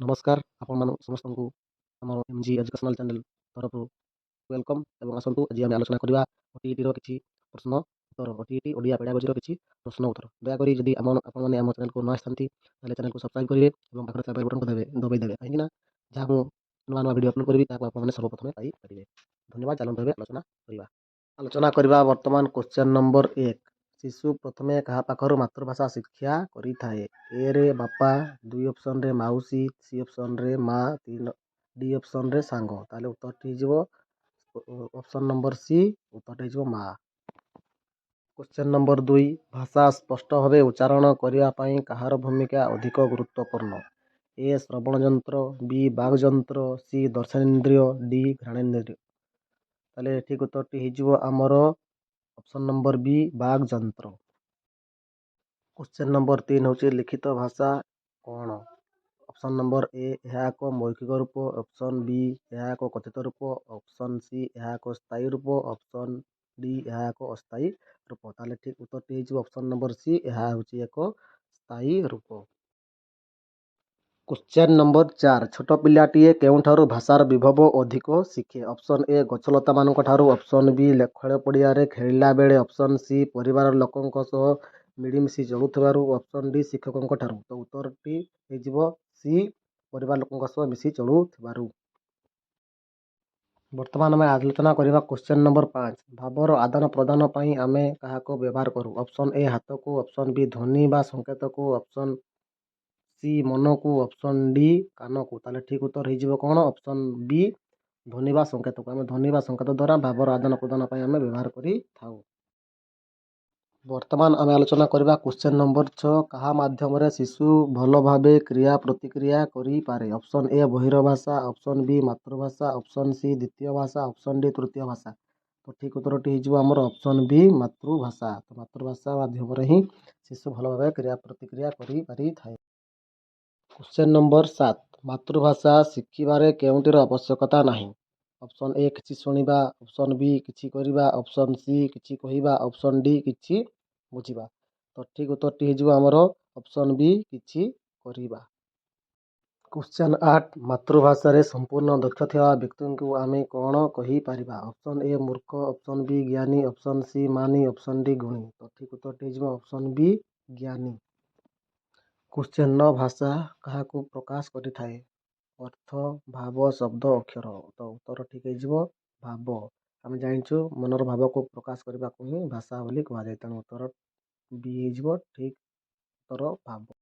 ନମସ୍କାର, ଆପଣମାନ ସମସ୍ତଙ୍କୁ ଆମର ଏମ୍ ଜି ଏଜୁକେସନାଲ୍ ଚ୍ୟାନେଲ୍ ତରଫରୁ welcome. ଏବଂ ଆସନ୍ତୁ, ଆଜି ଆମେ ଆଲୋଚନା କରିବା ଓଟିଇଟିର କିଛି ପ୍ରଶ୍ନ ଉତ୍ତର, ଓଟିଇଟି ଓଡ଼ିଆ ପେଡ଼ାଗୋଜିର କିଛି ପ୍ରଶ୍ନ ଉତ୍ତର। ଦୟାକରି ଯଦି ଆପଣମାନେ ଆମ ଚ୍ୟାନେଲ୍କୁ ନ ଆସିଥାନ୍ତି, ତାହେଲେ ଚ୍ୟାନେଲ୍କୁ ସବସ୍କ୍ରାଇବ୍ କରିବେ ଏବଂ ପାଖରେ ଥିବା ବେଲ୍ ବଟନ୍କୁ ଦବାଇ ଦେବେ, କାହିଁକିନା ଯାହା ମୁଁ ନୂଆ ନୂଆ ଭିଡ଼ିଓ ଅପଲୋଡ଼ କରିବି, ତାହାକୁ ଆପଣମାନେ ସର୍ବପ୍ରଥମେ ପାଇପାରିବେ। ଧନ୍ୟବାଦ। ଚାଲନ୍ତୁ, ଏବେ ଆଲୋଚନା କରିବା। ଆଲୋଚନା କରିବା ବର୍ତ୍ତମାନ କ୍ୱେଶ୍ଚନ୍ ନମ୍ବର 1। ଶିଶୁ ପ୍ରଥମେ କାହା ପାଖରୁ ମାତୃଭାଷା ଶିକ୍ଷା କରିଥାଏ? ଏରେ ବାପା, 2 ଅପସନ୍ରେ ମାଉସୀ, ସି ଅପସନ୍ରେ ମା, 3 ଡି ଅପସନ୍ରେ ସାଙ୍ଗ। ତାହେଲେ ଉତ୍ତରଟି ହେଇଯିବ ଅପସନ୍ ନମ୍ବର ସି, ଉତ୍ତରଟି ହେଇଯିବ ମା। Question number 2। ଭାଷା ସ୍ପଷ୍ଟ ଭାବେ ଉଚ୍ଚାରଣ କରିବା ପାଇଁ କାହାର ଭୂମିକା ଅଧିକ ଗୁରୁତ୍ୱପୂର୍ଣ୍ଣ? ଏ ଶ୍ରବଣ ଯନ୍ତ୍ର, ବି ବାକ୍ ଯନ୍ତ୍ର, ସି ଦର୍ଶନେନ୍ଦ୍ରିୟ, ଡି ଘ୍ରାଣେନ୍ଦ୍ରିୟ। ତାହେଲେ ଠିକ୍ ଉତ୍ତରଟି ହେଇଯିବ ଆମର ଅପସନ୍ ନମ୍ବର ବି, ବାକ୍ ଯନ୍ତ୍ର। କ୍ୱେଶ୍ଚନ୍ ନମ୍ବର 3 ହେଉଛି, ଲିଖିତ ଭାଷା କ'ଣ? ଅପସନ୍ ନମ୍ବର ଏ, ଏହା ଏକ ମୌଖିକ ରୂପ। ଅପସନ୍ ବି, ଏହା ଏକ କଥିତ ରୂପ। ଅପସନ୍ ସି, ଏହା ଏକ ସ୍ଥାୟୀ ରୂପ। ଅପସନ୍ ଡି, ଏହା ଏକ ଅସ୍ଥାୟୀ ରୂପ। ତାହେଲେ ଠିକ୍ ଉତ୍ତରଟି ହେଇଯିବ ଅପସନ୍ ନମ୍ବର ସି, ଏହା ହେଉଛି ଏକ ସ୍ଥାୟୀ ରୂପ। Question number 4। ଛୋଟ ପିଲାଟିଏ କେଉଁଠାରୁ ଭାଷାର ବିଭବ ଅଧିକ ଶିଖେ? ଅପସନ୍ ଏ, ଗଛଲତାମାନଙ୍କ ଠାରୁ। ଅପସନ୍ ବି, ଖେଳ ପଡ଼ିଆରେ ଖେଳିଲା ବେଳେ। ଅପସନ୍ ସି, ପରିବାର ଲୋକଙ୍କ ସହ ମିଳିମିଶି ଚଳୁଥିବାରୁ। ଅପସନ୍ ଡି, ଶିକ୍ଷକଙ୍କ ଠାରୁ। ତ ଉତ୍ତରଟି ହେଇଯିବ ସି, ପରିବାର ଲୋକଙ୍କ ସହ ମିଶି ଚଳୁଥିବାରୁ। ବର୍ତ୍ତମାନ ଆମେ ଆଲୋଚନା କରିବା କ୍ୱେଶ୍ଚନ୍ ନମ୍ବର 5। ଭାବର ଆଦାନ ପ୍ରଦାନ ପାଇଁ ଆମେ କାହାକୁ ବ୍ୟବହାର କରୁ? ଅପସନ୍ ଏ, ହାତକୁ। ଅପସନ୍ ବି, ଧ୍ୱନି ବା ସଂକେତକୁ। ଅପସନ୍ ସି, ମନକୁ। ଅପସନ୍ ଡି, କାନକୁ। ତାହେଲେ ଠିକ୍ ଉତ୍ତର ହେଇଯିବ କ'ଣ? ଅପସନ୍ ବି, ଧ୍ୱନି ବା ସଂକେତକୁ। ଆମେ ଧ୍ୱନି ବା ସଂକେତ ଦ୍ୱାରା ଭାବର ଆଦାନ ପ୍ରଦାନ ପାଇଁ ଆମେ ବ୍ୟବହାର କରିଥାଉ। ବର୍ତ୍ତମାନ ଆମେ ଆଲୋଚନା କରିବା କ୍ୱେଶ୍ଚନ୍ ନମ୍ବର 6। କାହା ମାଧ୍ୟମରେ ଶିଶୁ ଭଲ ଭାବେ କ୍ରିୟା ପ୍ରତିକ୍ରିୟା କରିପାରେ? Option A, ବହିର୍ଭାଷା। ଅପସନ୍ ବି, ମାତୃଭାଷା। ଅପସନ୍ ସି, ଦ୍ୱିତୀୟ ଭାଷା। ଅପସନ୍ ଡି, ତୃତୀୟ ଭାଷା। ତ ଠିକ୍ ଉତ୍ତରଟି ହେଇଯିବ ଆମର ଅପସନ୍ ବି, ମାତୃଭାଷା। ତ ମାତୃଭାଷା ମାଧ୍ୟମରେ ହିଁ ଶିଶୁ ଭଲ ଭାବେ କ୍ରିୟା ପ୍ରତିକ୍ରିୟା କରିପାରିଥାଏ। Question number 7। ମାତୃଭାଷା ଶିଖିବାରେ କେଉଁଟିର ଆବଶ୍ୟକତା ନାହିଁ? ଅପସନ୍ ଏ, କିଛି ଶୁଣିବା। ଅପସନ୍ ବି, କିଛି କରିବା। ଅପସନ୍ ସି, କିଛି କହିବା। ଅପସନ୍ ଡି, କିଛି ବୁଝିବା। ତ ଠିକ୍ ଉତ୍ତରଟି ହେଇଯିବ ଆମର ଅପସନ୍ ବି, କିଛି କରିବା। କ୍ୱେଶ୍ଚନ୍ 8। ମାତୃଭାଷାରେ ସମ୍ପୂର୍ଣ୍ଣ ଦକ୍ଷ ଥିବା ବ୍ୟକ୍ତିଙ୍କୁ ଆମେ କ'ଣ କହିପାରିବା? ଅପସନ୍ ଏ, ମୂର୍ଖ। ଅପସନ୍ ବି, ଜ୍ଞାନୀ। ଅପସନ୍ ସି, ମାନୀ। ଅପସନ୍ ଡି, ଗୁଣୀ। ତ ଠିକ୍ ଉତ୍ତରଟି ହେଇଯିବ ଅପସନ୍ ବି, ଜ୍ଞାନୀ। କ୍ୱେଶ୍ଚନ୍ 9। ଭାଷା କାହାକୁ ପ୍ରକାଶ କରିଥାଏ? ଅର୍ଥ, ଭାବ, ଶବ୍ଦ, ଅକ୍ଷର। ତ ଉତ୍ତର ଠିକ୍ ହେଇଯିବ ଭାବ। ଆମେ ଜାଣିଛୁ, ମନର ଭାବକୁ ପ୍ରକାଶ କରିବାକୁ ହିଁ ଭାଷା ବୋଲି କୁହାଯାଏ। ତେଣୁ ଉତ୍ତର ବି ହେଇଯିବ ଠିକ୍ ଉତ୍ତର, ଭାବ।